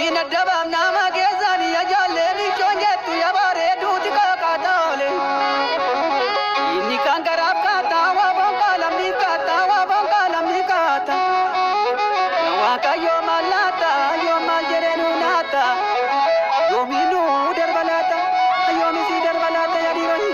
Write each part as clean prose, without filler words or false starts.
Ittiin adda baafnaa makeessaan ya jaallee michoon jettu ya bareeduuti kaakaataa oole. Inni kan garaaf kaataa waa bonkaa lammii kaataa waa bonkaa lammii kaataa. Waaqayyo maal laata yoo maal jedhee nu naata yoominuu darba laata yoomisii darba laata yaa dhiironni.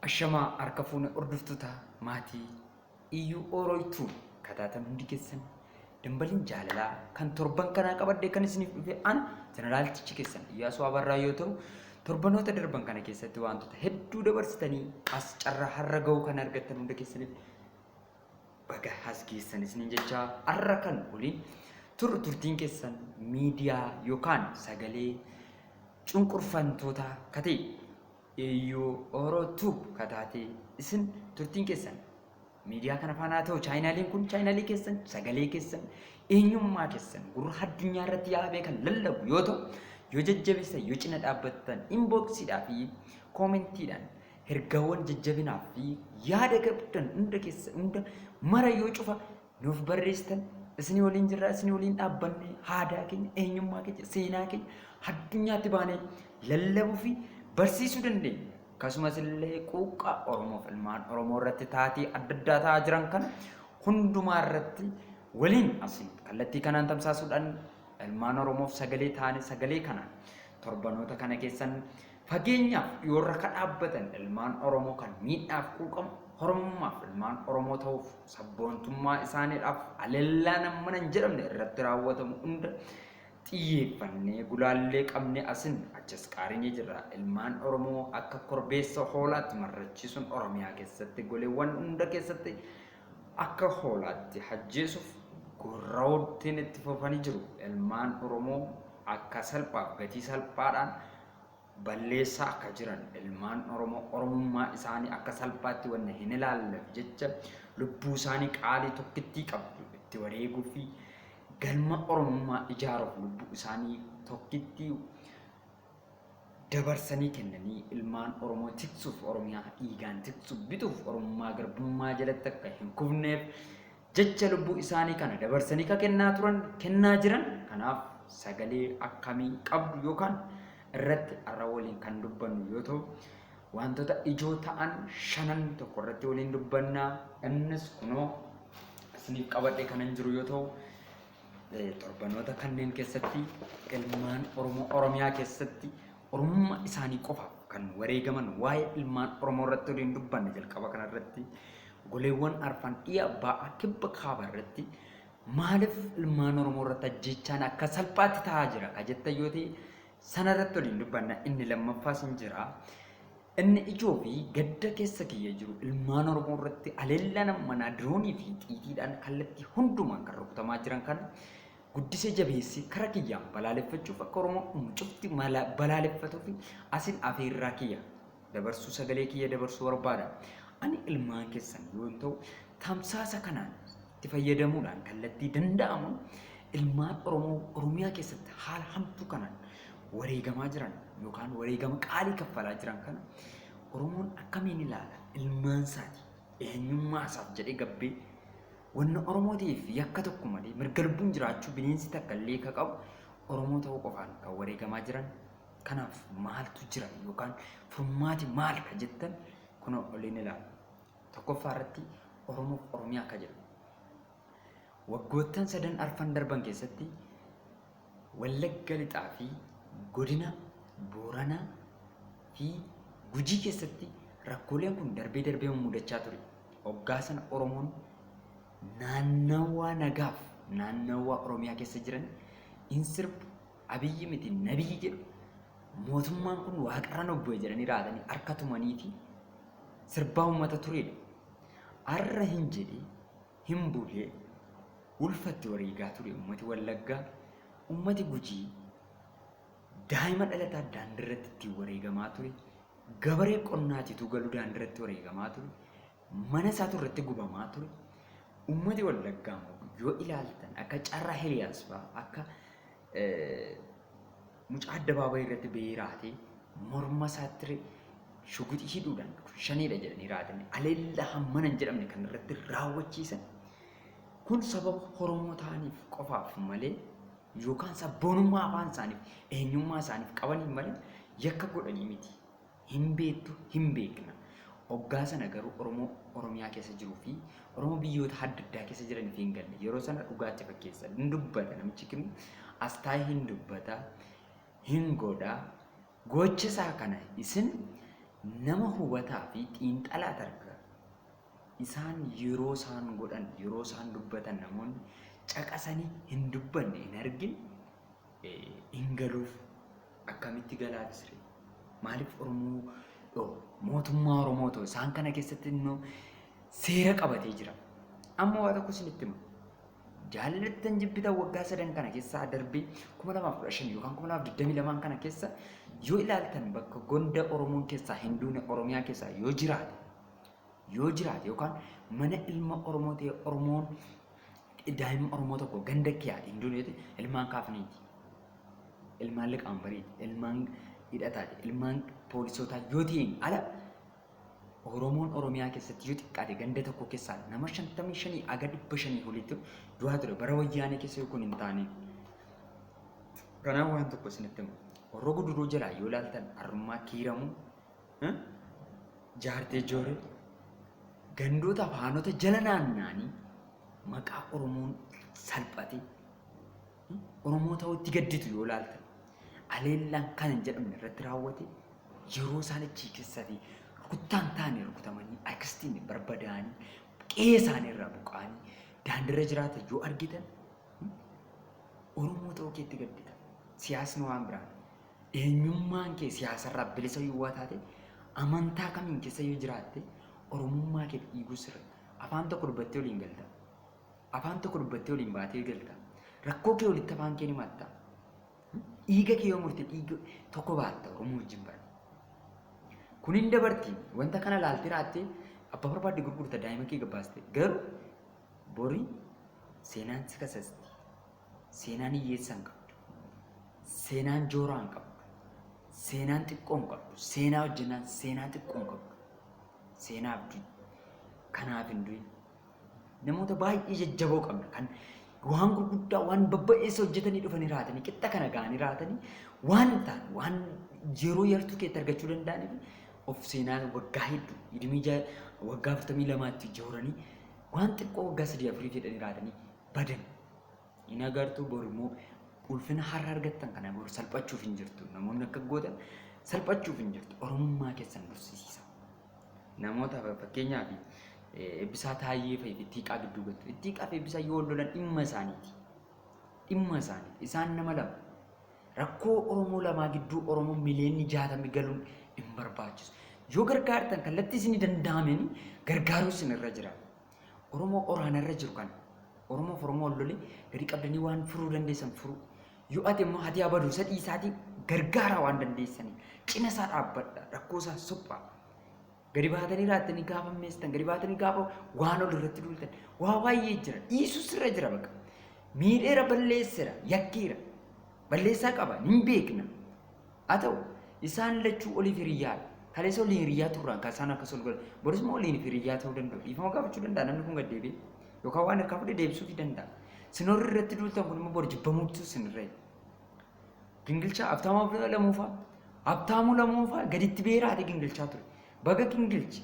Ashamaa harka fuune hordoftoota maatii Iyyuu Ooroytuu kataatan hundi keessan, dambaliin jaalalaa kan torban kanaa qabadhee kan isiniif dhufe ana jeneraaltichi keessan Iyyaasuu Abarraa yoo ta'u, torbanoota darban kana keessatti wantoota hedduu dabarsitanii as carraa har'a ga'uu kan argattan hunda keessaniif baga as geessan isiniin jechaa, har'a kan waliin turru turtiin keessan miidiyaa yookaan sagalee cunqurfamtoota katee Eeyyoo Oro Tube kataatee isin turtiin keessan miidiyaa kana faana haa ta'u. Chaayinaaliin kun chaayinaalii keessan, sagalee keessan, eenyummaa keessan gurra addunyaa irratti yaabee kan lallabu yoo ta'u, yoo jajjabeessan, yoo cina dhaabbattan, inboxiidhaa fi koomentiidhaan ergaawwan jajjabinaa fi yaada qabdan hunda keessa hunda mara yoo cufa nuuf barreessitan, isinii waliin jirra, isinii waliin dhaabbanne aadaa keenya, eenyummaa keenya, seenaa keenya addunyaatti baanee lallabuu fi barsiisuu dandeenya. Akkasumas illee quuqqaa Oromoof ilmaan Oromoo irratti taatii adda addaa ta'aa jiran kana hundumaa irratti waliin asiin kallattii kanaan tamsaasuudhaan ilmaan Oromoof sagalee taane, sagalee kanaan torbanoota kana keessan fageenyaaf dhiyoorra ka dhaabbatan ilmaan Oromoo kan miidhaaf quuqamu Oromummaaf ilmaan Oromoo ta'uuf sabboontummaa isaaniidhaaf aleellaan hammana hin jedhamne irratti raawwatamu hunda xiyyeeffannee gulaallee qabne asin achas qaarinee jirra. Ilmaan Oromoo akka korbeessa hoolaatti marrachiisuun Oromiyaa keessatti goleewwan hunda keessatti akka hoolaatti hajjeesuuf gorra'uuttiin itti fufanii jiru. Ilmaan Oromoo akka salphaaf gatii salphaadhaan balleessaa akka jiran, ilmaan Oromoo Oromummaa isaanii akka salphaatti wanna hin ilaalleef jecha lubbuu isaanii qaalii tokkittii qabdu itti wareeguu fi galma Oromummaa ijaaruuf lubbuu isaanii tokkittii dabarsanii kennanii ilmaan Oromoo tiksuuf, Oromiyaa dhiigaan tiksuuf, bituuf, Oromummaa garbummaa jalatti akka hin kufneef jecha lubbuu isaanii kana dabarsanii ka kennaa turan, kennaa jiran kanaaf sagalee akkamii qabdu yookaan irratti har'a waliin kan dubbannu yoo ta'u, wantoota ijoo ta'an shanan tokko irratti waliin dubbannaa. Innis kunoo isiniif qabadhe kanan jiru yoo ta'u, torbanoota kanneen keessatti ilmaan Oromoo Oromiyaa keessatti Oromummaa isaanii qofaaf kan wareegaman, waa'ee ilmaan Oromoo irratti waliin dubbanne. Jalqaba kanarratti goleewwan arfan dhiya, ba'a, kibba, kaaba irratti maaliif ilmaan Oromoo irratti ajjeechaan akka salphaatti ta'aa jira ka jettan yoo ta'e, sana irratti waliin dubbanna. Inni lammaffaas hin jira. Inni ijoo fi gadda keessa kiyya jiru, ilmaan Oromoo irratti aleellaan ammanaa diroonii fi xiitiidhaan kallattii hundumaan kan rukutamaa jiran kana guddisee jabeessee kara kiyyaan balaaleffachuuf, akka Oromoon cufti balaaleffatuu fi asin afeerraa kiyya dabarsuu, sagalee kiyya dabarsuu barbaada. Ani ilmaan keessan yoo ta'u, tamsaasa kanaan itti fayyadamuudhaan kallattii danda'amuun ilmaan Oromoo Oromiyaa keessatti haala hamtuu kanaan wareegamaa jiran yookaan wareegama qaalii kaffalaa jiran kana Oromoon akkamiin ilaala? Ilmaan isaati eenyummaa isaaf jedhee gabbee wanna Oromoo ta'eef yakka tokko malee mirga lubbuun jiraachuu bineensi takka illee ka qabu Oromoo ta'uu qofaan kan wareegamaa jiran Kanaaf maaltu jira yookaan furmaati maal ka jettan kunoo oliin ilaala. Tokkoffaa irratti Oromoof Oromiyaa ka jedhu. Waggoottan sadan arfan darban keessatti Wallagga Lixaa fi godina Booranaa fi Gujii keessatti rakkooleen kun darbee darbee mudachaa ture. Hoggaa sana Oromoon naannawaa nagaaf naannawaa Oromiyaa keessa jiran hin sirbu, Abiyyi miti nabiyyi jedhu, mootummaan kun waaqarra nu bu'e jedhanii raatanii harka tumanii fi sirbaa uummata turedha. Har'a hin jedhee hin bulee ulfatti wareegaa ture uummati Wallaggaa, uummati Gujii daa'ima dhalataa daandiirratti ittiin wareegamaa ture, gabaree qonnaatitu galu daandiirratti wareegamaa ture, mana isaatu irratti gubamaa ture. Uummati Wallaggaa immoo yoo ilaaltan akka Carraa Heliyaas fa'aa akka mucaa addabaabayii irratti bahee raatee morma isaatti shuguxii hidhuudhaan kun shaneedha jedhanii raatanii aleellaa hammana hin jedhamne kan irratti raawwachiisan kun sababa Oromoo ta'aniif qofaaf malee yookaan sabboonummaa afaan isaaniif eenyummaa isaaniif qabaniif malee yakka godhanii miti. Hin beektu, hin beekna. Hoggaa sana garuu Oromoo Oromiyaa keessa jiruu fi Oromoo biyyoota adda addaa keessa jiraniif hin galle. Yeroo sana dhugaatti fakkeessa. Hin dubbata namichi kun as taa'ee hin dubbata, hin godha. Gocha isaa kana isin nama hubataa fi xiinxalaa targa. Isaan yeroo isaan godhan, yeroo isaan dubbatan namoonni caqasanii hin dubbanne, hin argin, hin galuuf. Akkamitti galaafis ree? Maaliif Oromoo mootummaa Oromoo ta'u isaan kana keessatti immoo seera qabatee jira. Amma waa tokko isinitti hima. Jaallattan jibbitan waggaa sadan kana keessaa darbee 2015 yookaan 2022 kana keessa yoo ilaaltan bakka gonda Oromoon keessaa hin duune Oromiyaa keessaa yoo jiraate yookaan mana ilma Oromoo ta'e Oromoon daa'ima Oromoo tokko ganda kiyaati hin duune yoo ta'e ilmaan kaafniiti. Ilmaan liqaanbariiti, ilmaan hidhataati, ilmaan poolisootaa yoo ta'een ala Oromoon Oromiyaa keessatti yoo xiqqaate ganda tokko keessaa nama 55 aga 500 olitti du'aa ture bara wayyaanee keessa yoo kun hin taane. Kanaaf waan tokko isinitti hima. Horroo Guduruu jalaa yoo ilaaltan Arrummaa Kiiramuu, Jaartee Jooree, gandoota afaanota jala naanna'anii maqaa Oromoon salphate Oromoo ta'uutti gadditu yoo ilaaltan aleellaan kan hin jedhamne irratti raawwate yeroo isaan achii keessatti rukuttaan taane rukutamanii akkasitiin barbadaa'anii qe'ee isaanii irraa buqqa'anii daandiirra jiraatan yoo argitan Oromoo ta'uu keetti gaddita. Siyaasni waan biraati. Eenyummaan kee siyaasarraa bilisa yoo taate amantaa kamiin keessa yoo jiraatte Oromummaa kee dhiiguu sirra. Afaan tokko dubbattee waliin galta. Afaan tokko dubbattee waliin baatee galta. Rakkoo kee walitti afaan kee ni matta. Dhiiga kee yoo murte dhiiga tokko baatta Oromoo wajjin bara. Kun hin dabarti. Wanta kana laaltee raattee abbaa barbaadde gurgurta daa'ima kee gabbaaste. Garuu bori seenaan si kasasti. Seenaan hiyyeessa hin qabdu. Seenaan jooraa hin qabdu. Seenaan xiqqoo hin qabdu. Seenaa hojjennaan seenaa xiqqoo hin qabdu. Seenaaf du'i. Kanaaf hin du'in. Namoota baay'ee jajjaboo qabna kan waan gurguddaa waan babba'eessa hojjetanii dhufanii raatanii qixxa kana ga'anii raatanii waan hin taane waan yeroo yartuu keetti argachuu danda'anii of seenaa waggaa hedduu idimii waggaa 42tti jooranii waan xiqqoo waggaa 3 4 fedhanii raatanii badan. Hin agartuu bor immoo ulfina har'a argattan kana bor salphachuuf hin jirtu. Namoonni akka gootan salphachuuf hin jirtu. Oromummaa keessan dursisiisa. Namoota fakkeenyaaf Eebbisaa Taayyee fa'i fi Ittiiqaa gidduu galtu. Ittiiqaa fi Eebbisaa yoo wal lolan dhimma isaaniiti. Dhimma isaaniiti. Isaan nama lama. Rakkoo Oromoo lamaa gidduu Oromoo miliyoonni 60 galuun hin barbaachisu. Yoo gargaartan kallattii isinii danda'ameen gargaaruu isin irra jira. Oromoo oraana irra jiru kana Oromoof Oromoo wal lolee gadi qabdanii waan furuu dandeessan furuu. Yoo ati immoo hati abadu isa dhiisaatii gargaaraa waan dandeessanii cina isaa dhaabbadha rakkoo isaa suphaa. Gadi baatanii raattanii gaafa meestan gadi baatanii gaafa waan ol irratti duultan waa baay'ee jira dhiisus irra jira baqa. Miidheera balleessera yakkeera balleessaa qaba hin beekna. Haa ta'u isaan lachuu oliif hiriyyaadha. Kaleessa waliin hiriyyaa turraan kan isaan akkas ol godhan. Boris immoo waliin hiriyyaa ta'uu danda'u. Dhiifama gaafachuu danda'a namni kun gad deebi'ee. Yookaan waan harkaa fudhee deebisuufii danda'a. Sin warri irratti duultan kun immoo bor jibbamuutu sin irra. Gingilchaa Aftaamaa Lamuufaa. Habtaamuu Lamuufaa gaditti beeraate gingilchaa ture. Baga gingilche.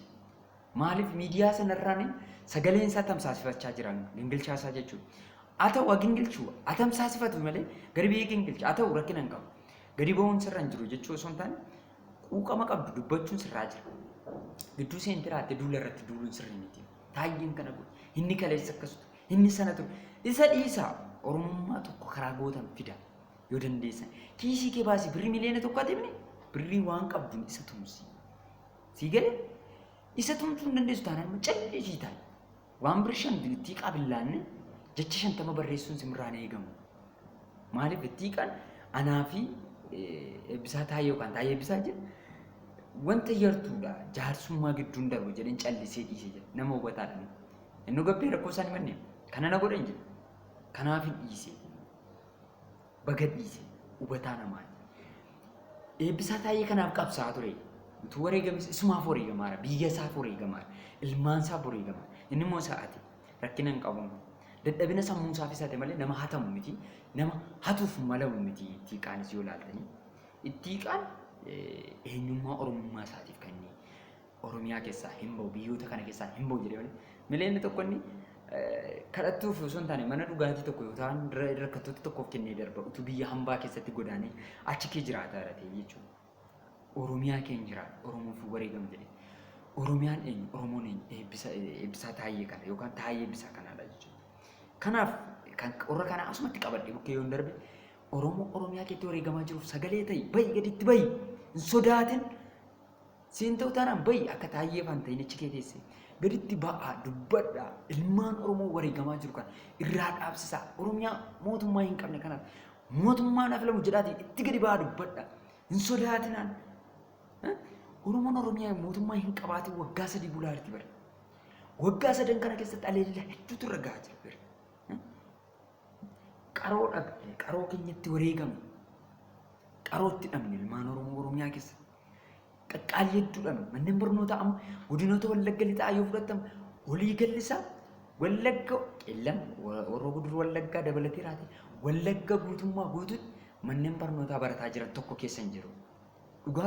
Maaliif miidiyaa sanarraan sagaleen isaa tamsaasifachaa jiran gingilchaa isaa jechuudha. Haa ta'u haa gingilchuu haa tamsaasifatu malee gadi ba'ee gingilcha haa ta'u rakkina hin qabu. Gadi ba'uun sirra hin jiru jechuu osoo hin taane quuqama qabdu dubbachuun sirraa jira. Gidduu seentiraatti duula irratti duuluun sirrii miti. Taayyeen kana godhe inni kaleessa akkas ture inni sana ture isa dhiisaa Oromummaa tokko karaa gootan fida yoo dandeessan. Kiisii kee baasii birrii 1 miliyoona atimni birrii waan qabduun isa tumsi. Sii galee isa tumsuu hin dandeessu taanaan immoo callisii taa'i. Waan birrii 5 ittii qabillaanne jecha 50 barreessuun simirraan eegamu. Maaliif ittiiqaan anaa fi Eebbisaa Taayyee yookaan Taayyee Eebbisaa jedhu wanta yartuudha jaarsummaa gidduun darbu jedheen callisee dhiise jedha nama hubataadha. Inni gabbee rakkoo isaan himanne kana na godhan jedhe kanaaf hin dhiise baga dhiise hubataa namaati. Eebbisaa Taayyee kanaaf qabsaa'aa ture. Utuu wareegames isumaaf wareegamaara biyya isaaf wareegamaara ilmaan isaaf wareegamaara inni immoo sa'aati rakkina hin qabu. Dadhabina sammuu isaaf isaati malee nama hatamu miti nama hatuuf malamu miti ittiiqaanis yoo ilaaltanii. Ittiiqaan eenyummaa Oromummaa isaatiif kan inni Oromiyaa keessaa hin ba'u biyyoota kana keessaa hin ba'u jedhee malee 1 miliyoona inni kadhattuuf osoo hin taane mana dhugaatii tokko yoo ta'an rakkattoota tokkoof kennee darba utuu biyya hambaa keessatti godaanee achi kee jiraataa jira ta'e jechuudha. Oromiyaa keenya jiraadha Oromoof wareegama jedhee. Oromiyaan eenyu Oromoon eenyu Eebbisaa Taayyee kana yookaan Taayyee Eebbisaa kanaadha jechuudha. Kanaaf kan warra kana asumatti qabadhe bukkee yoon darbe Oromoo Oromiyaa keetti wareegamaa jiruuf sagalee ta'i bahi gaditti bahi hin sodaatin siin ta'u taanaan bahi akka Taayyee faan ta'in achi kee teesse gaditti ba'aa dubbadhaa ilmaan Oromoo wareegamaa jiru kana irraa dhaabsisaa Oromiyaa mootummaa hin qabne kanaaf mootummaan hafilamu jedhaatii itti gadi ba'aa dubbadhaa hin sodaatinaan. Oromoon Oromiyaa mootummaa hin qabaatin waggaa 3 bulaa jirti bara. Waggaa sadan kana keessatti aleellaa hedduutu irra gahaa jira bara. Qaroo dhabne, qaroo keenyatti wareegamne, qarootti dhabne ilmaan Oromoo Oromiyaa keessatti. Qaqqaalii hedduu dhabne. Manneen barnootaa amma godinoota Wallagga lixaa yoo fudhatan olii gallisaa Wallagga Qeellam warra Guduruu Wallaggaa dabalatee raate Wallagga guutummaa guutuutti manneen barnootaa barataa jiran tokko keessa hin jiru.